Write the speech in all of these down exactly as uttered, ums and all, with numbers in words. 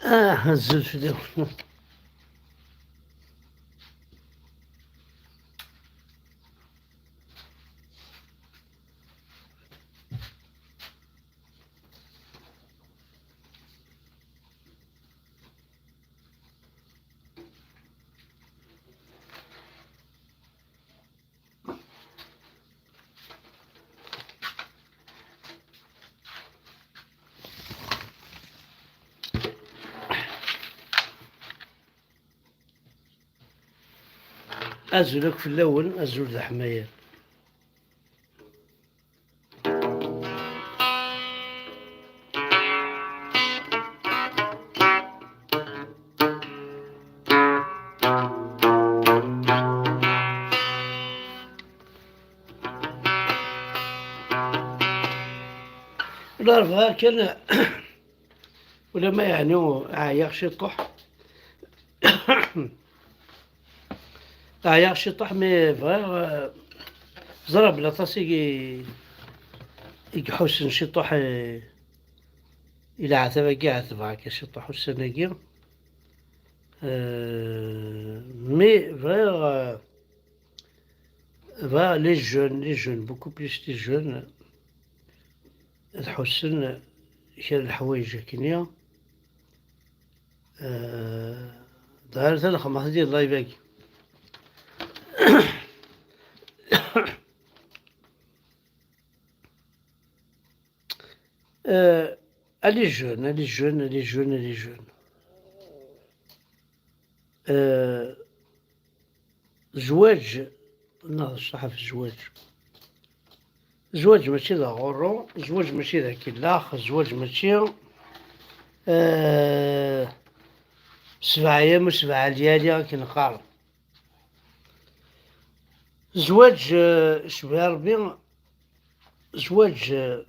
Ah, azul fell-awen. Azul akk fell-awen, azul d aḥmayan. Ula bɣiɣ kan, ulamma yeɛni ɛyiɣ ciṭuḥ. Ɛyiɣ ciṭuḥ, mi bɣiɣ, eh, ẓriɣ belli aṭas i, i iḥussen ciṭuḥ, eh, i leɛtab-agi, ɛetbeɣ akka ciṭuḥ ussan-agi. Eh, mi bɣiɣ, eh, bɣiɣ les jeunes, les jeunes, beaucoup plus les jeunes, ad ḥussen kra n leḥwayeǧ akkenni. Eh, d ar talxemt di live-agi. Euh, allez jeune, allez jeune, allez jeune, allez jeune. Euh, zzwaǧ, neɣ ṣṣeḥ ɣef zzwaǧ. Zzwaǧ mačči d aɣurru, zzwaǧ mačči d akellax, zzwaǧ mačči, euh, sebɛa yam u sebɛa lyali akken qqaren. Zzwaǧ, eh, cbiɣ Rebbi, zzwaǧ, eh,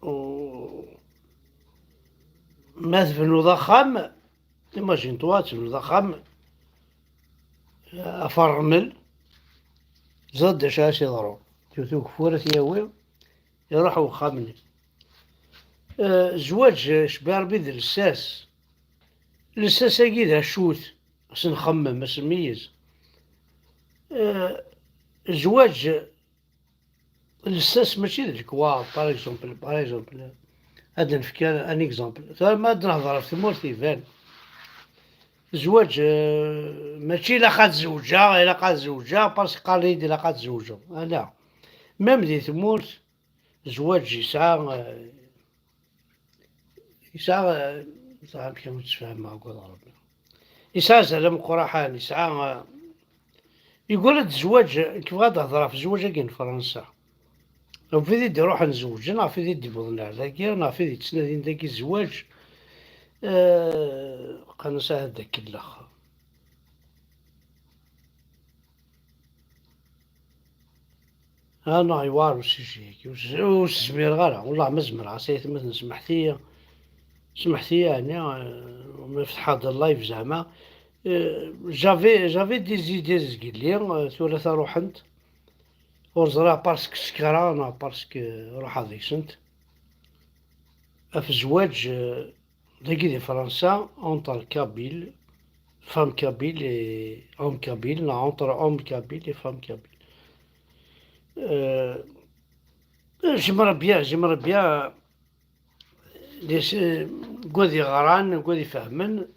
u-, ma tebnuḍ axxam, imagine-toi, tebnuḍ axxam, eh, ɣef ṛṛmel, ẓriɣ d acu ara s-yeḍrun. Tewwet ugeffur ad t-yawi, iruḥ wexxam-nni. Eh, zzwaǧ, eh, cbiɣ Rebbi d lsas. Lsas-agi d acu-t? Ad s-nxemmem, ad s-nmeyyez. Eh, zzwaǧ, lsas mačči d lekwaɣeḍ, par exemple, par exemple. Ad nefk un exemple. Tura ma ad nehḍer ɣef tmurt iban. Zzwaǧ, eh, mačči ilaq ad zewǧeɣ, ilaq ad zewǧeɣ, parce que qqaren-iyi-d ilaq ad tzewǧeḍ. Ala. Même di tmurt, zzwaǧ yesɛa, eh, yesɛa, eh, ẓer amek ara ttfehmeɣ, agad Rebbi. Yesɛa azal ameqqran, yesɛa, eh, yeggul-d zzwaǧ, nekk bɣiɣ ad d-hedreɣ ɣef zzwaǧ-agi n Fransa. Ɣef wid i d-iruḥen zewǧen, ɣef wid i d-iwwḍen ar dagi, neɣ ɣef wid yettnadin dagi zzwaǧ, eh, qqaren-as ahat d akellax. Ah non, yewɛer usiji-agi. Ur s-, ur s-zmireɣ ara. Wellah ma zemreɣ, a sayt, ma tensmeḥt-iyi, smeḥt-iyi, yeɛni, eh, ma fetḥeɣ-d live zeɛma. Eh, j'avais, j'avais des idées zgelli, eh, tura ta ruḥent. Ur ẓriɣ parce que skeṛeɣ neɣ parce que ruḥeɣ deg-sent. Ɣef zzwaǧ, eh, dagi di Fransa, entre kabyle, femme kabyle et homme kabyle, neɣ entre homme kabyle et femme kabyle. Euh, j'aimerais bien, j'aimerais bien, les, deg wad yeɣran, deg wad ifehmen,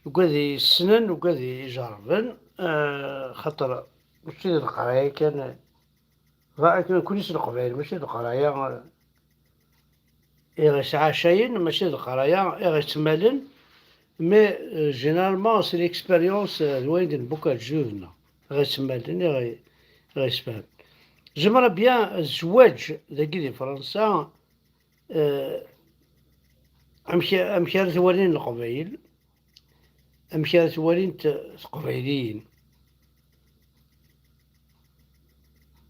deg wad yessnen, deg wad ijerrben, euh, xaṭer mačči d leqraya kan, akken nekkni s leqbayel, mačči d leqraya, eh, i ɣ-isɛacayen, mačči d leqraya i ɣ-ittmalen, mais, euh, généralement, c'est l'expérience, euh, d wayen i d-nbukka lejdud-nneɣ, i ɣ-ittmalen, i ɣ-, i ɣ-isfehmen. J'aimerais bien, euh, zzwaǧ dagi di Fransa, euh, amek, amek ara t-walin leqbayel, amek ara t-walint teqbayliyin.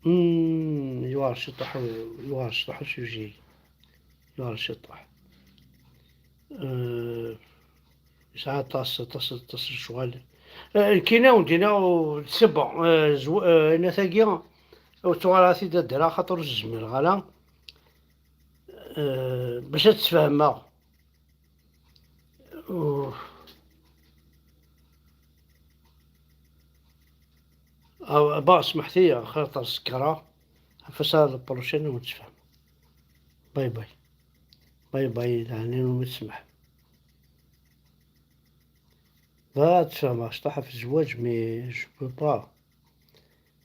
Hmm, yuɛer ciṭuḥ, yuɛer ciṭuḥ usujji. Yuɛer ciṭuḥ. Euh, yesɛa aṭas, aṭas, aṭas n lecɣal. Euh, nekkini ur d-iniɣ, c'est bon, euh, zw-, euh, inna tagi, ur ttuɣal ara t-id ad d-rreɣ, xaṭer ur s-zmireɣ ara. Euh, bac ad tt-sfehmeɣ. Ah, bon, smeḥt-iyi, xaṭer sekreɣ. Ɣef ass-a la prochaine ur netfehhem. Bye bye. Bye bye, leɛnaya-nwen ma tsemḥem. Bɣiɣ ad tfehmeɣ cṭaḥ ɣef zzwaǧ, mais je peux pas.